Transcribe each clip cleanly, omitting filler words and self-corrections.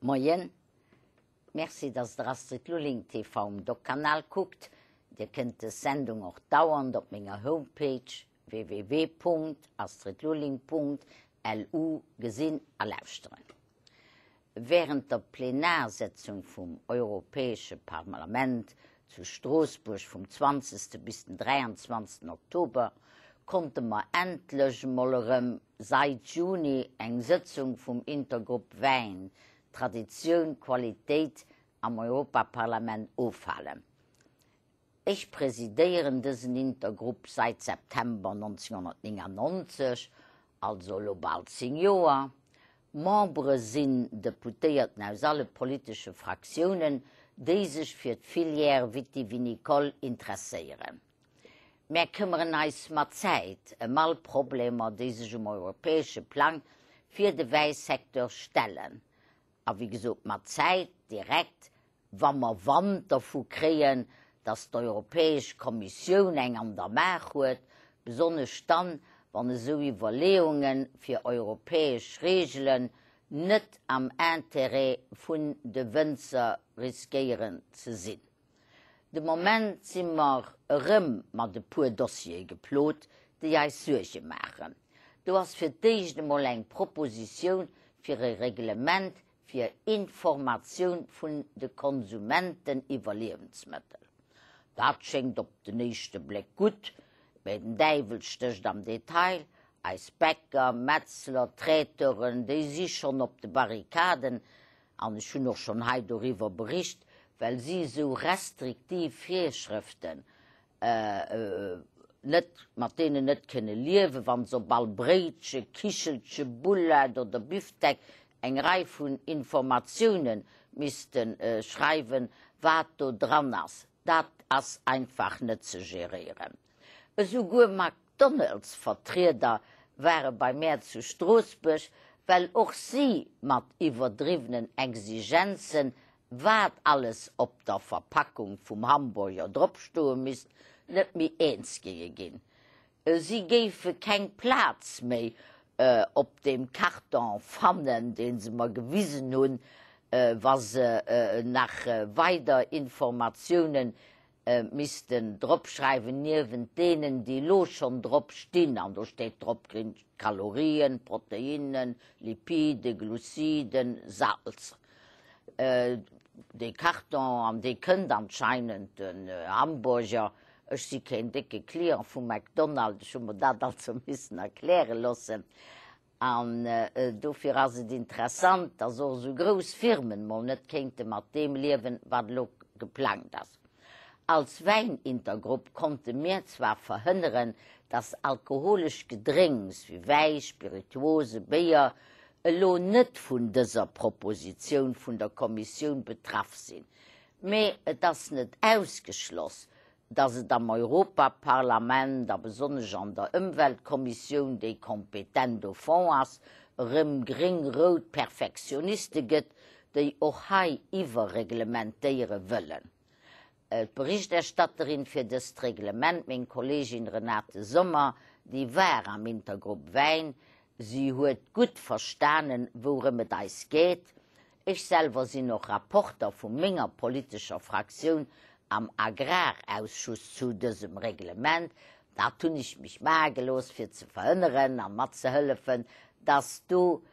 Moien, Merci dass der Astrid Lulling TV um Doc-Kanal kuckt. Dir kënnt des Sendung och dauernd op menger Homepage www.astridlulling.lu gesinn a lauschteren. Wärend der Plenarsätzung vum Europäesche Parlament zu Stroossbuerg vum 20. bis den 23. Oktober konnte mer endlech emol erëm sait Juni eng Sëtzung vum Intergrupp Wäin, Traditioun, Qualitéit am Europaparlament ofhalen. Ech presidéieren dësen Intergrupp sait September 1999, also elo bal 10 Joer. Membere sinn Deputéierten aus alle politesche Fraktiounen, déi sech fir d'Filière vitivinicole interesséieren. Mär këmmeren eis mat Zäit ëm all Problemer, déi sech um europäesche Plang fir de Wäisecteur stellen. A wéi gesot, mat Zäit, direkt, wa mer Wand dervu kréien, datt d'Europäesch Kommissioun eng an der Maach huet, besonnesch dann, wann esou Iwwerleeunge fir europäesch Reegelen net am Intérêt vun de Wënzer riskéieren ze sinn. De Moment si mer erëm mat e puer Dossiere geplot, déi eis Suerge maachen. Do ass fir d'éischt emol eng Propositioun fir e Reglement fir Informatioun vun de Konsumenten iwwer Liewensmëttel. Dat schéngt op den éischte Bléck gutt, mä den Däiwel stécht am Detail. Eis Bäcker, Metzler, Traiteuren, déi si schonn op de Barrikaden, an ech hunn och schonn hei doriwwer bericht, well si esou restriktiv Virschrëften net, mat deenen net kënne liewen, wa se op all Bréitche, Kichelche, Boulette oder Bifteck eng Rei vun Informatioune misste schreiwen, wat do dran ass. Dat ass einfach net ze geréieren. Esouguer McDonald's-Vertrieder ware bei mär zu Stroossbuerg, well och si mat iwwerdriwwenen Exigenzen wat alles op der Verpackung vum Hamburger dropstoe misst, net méi eens géinge ginn. Si géife keng Plaz méi op deem Karton fannen, dee se mer gewisen hunn, wa se nach weider Informatioune missten drop schreiwen, niewent deenen, déi elo schonn drop stinn, an do steet drop Kalorien, Proteinnen, Lipiden, Gluciden, Salz. Dee Karton, an dee kënnt anscheinend den Hamburger. Ech si keen décke Client vu McDonald's, ech hu mer dat also missen erkläre loossen. An dofir ass et interessant, dass och esou grouss Firmen mol net kéinte mat deem liewen, wat elo geplangt ass. Als Wäinintergrupp konnte mir zwar verhënneren, dass alkoholesch Gedrénks wéi Wäi, Spirituose, Béier elo net vun dëser Propositioun vun der Kommissioun betraff sinn, mee et ass net ausgeschloss, dass et am Europaparlament a besonnesch an der Ëmweltkommissioun, déi kompetent au fond ass, erëm gréng-rout Perfektioniste gëtt, déi och hei iwwerreglementéiere wëllen. D'Berichterstatterin fir dëst Reglement, meng Kollegin Renate Sommer, déi war am Intergrupp Wäin, si huet gutt verstanen, wourëm et eis geet. Ech selwer sinn och Rapporter vu menger politescher Fraktioun am Agrarausschuss zu dësem Reglement. Dat hunn ech mech maache gelooss, fir ze verhënneren a matzehëllefen, dass do,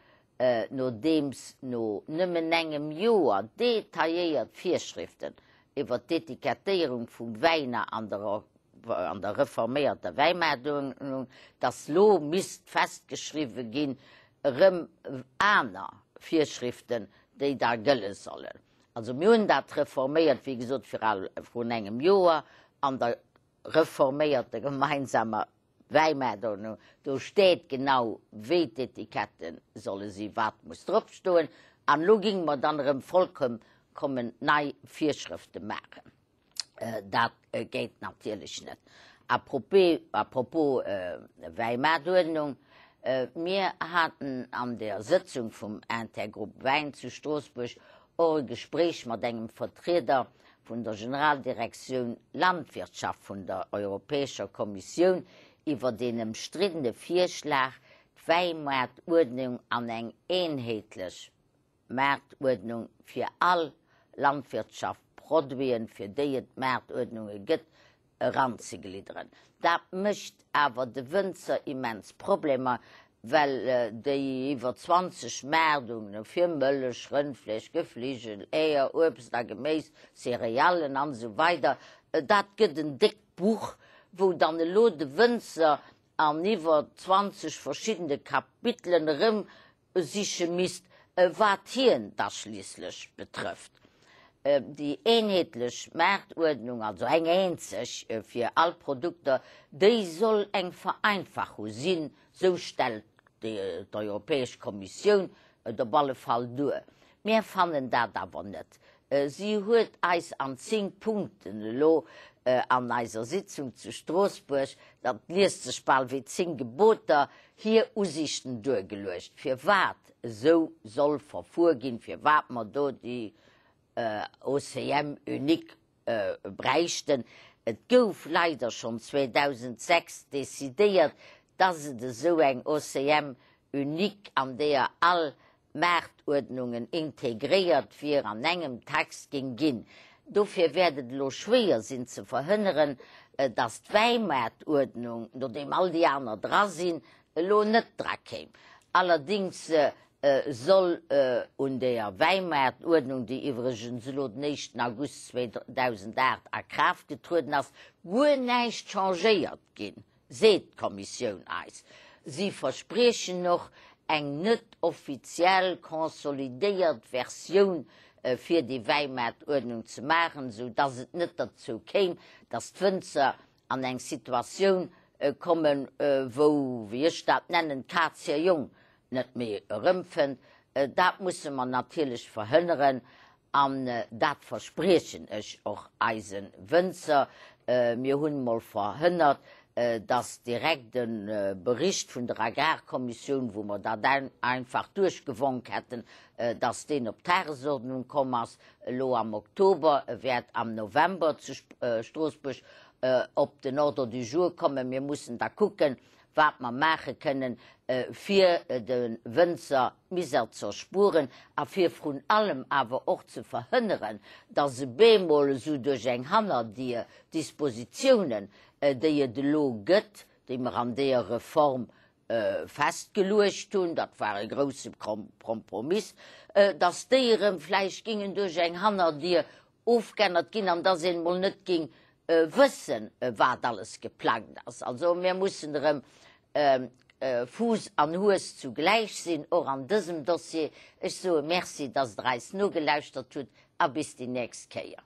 nodeems no nëmmen engem Joer detailléiert Virschriften iwwer d'Etikettéierung vu Wäiner an der an der reforméierter Wäimaartuerdnung, dass lo misst festgeschriwwe ginn, erëm aner Virschriften, déi da gëlle sollen. Also mir hunn dat reforméiert, wéi gesot, virun engem Joer an der reforméierter gemeinsamer Wäimaartuerdnung. Do steet genau, wéi d'Etikette solle sinn, wat muss dropstoen. An elo géinge mer dann erëm vollkommen nei Virschrëfte maachen. Dat geet natierlech net. À propos, à propos Wäimaartuerdnung, Mir haten an der Sëtzung vum Intergroupe Wäin zu Stroossbuerg och e Gespréich mat engem Vertrieder vun der Generaldirektioun Landwirtschaft vun der Europäescher Kommissioun iwwer deen ëmstriddene Virschlag, d'Wäimaartuerdnung an eng eenheetlech. Maartuerdnung fir all Landwirtschaft Produiten, fir déi et Maartuerdnunge gëtt, eranzeglidderen. Dat mécht awer de Wënzer immens Problemer, well déi iwwer 20 Maartungen fir Mëllech, Rëndfleesch, Gefligel, Eeër, Uebst a Geméis, Céréallen an esou weider, dat gëtt en déckt Buch, wou dann elo de Wënzer an iwwer 20 verschiddene Kapitelen erëm siche misst, wat hien da schliisslech betrëfft. Déi eenheetlech Maartuerdnung, also eng eenzeg fir all Produkter, déi soll eng Vereinfachung sinn, sou stellt d'Europäesch Kommissioun et op alle Fall duer. Mir fannen dat awer net. Si huet eis an 10 Punkten elo an eiser Sitzung zu Stroossbuerg, dat liest sech bal wéi 10 Geboter, hir Usiichten duergeluecht, firwat esou soll verfuer ginn, firwat mer do déi OCM unique bräichten. Et gouf leider schonn 2006 decidéiert, dass et esou eng OCM unique, an deeër all Maartuerdnungen integréiert wier, an engem Text géing ginn. Dofir wäert et elo schwéier sinn ze verhënneren, datt d'Wäimaartuerdnung, nodeem all déi aner dra sinn, elo net dra kéim. Allerdéngs soll un deeër Wäimaartuerdnung, déi iwwregens elo den éischten August 2008 a Kraaft getrueden ass, guer näischt changéiert ginn. seet d'Kommissioun eis. Si verspriechen och eng net offiziell consolidéiert Versioun fir déi Wäimaartuerdnung ze maachen, sou dass et net derzou kéim, dass d'Wënzer an eng Situatioun kommen, wou, wéi ech dat nennen, d'Kaz hir Jong net méi erëmfënnt. Dat musse mer natierlech verhënneren An dat verspriechen ech och eise Wënzer. Mir hunn emol verhënnert, dass direkt e Bericht vun der Agrarkommissioun, wou mer dat einfach duerchgewonk hätten, dass deen op d'Tagesordnung komm ass, elo am Oktober. E wäert am November zu Stroossbuerg op den Ordre du jour kommen. Mir mussen da kucken, wat mer maache kënnen, fir de Wënzer d'Misär ze erspueren a fir vrun allem awer och ze verhënneren, dass e bemol esou duerch eng Hannerdier Dispositiounen, déi et elo gëtt, déi mer an deeër Reform festgeluecht hunn, dat war e grouse Kompromiss, dass déi erëm vläicht gingen duerch eng Hannerdier ofgeännert ginn an dass een emol net ging wëssen, wat alles geplangt ass. Also mir mussen erëm Fuuss an Hues zugläich sinn, och an dësem Dossier. Ech soe Merci, dass Der eis nogelauschtert hutt a bis déi nächst Kéier.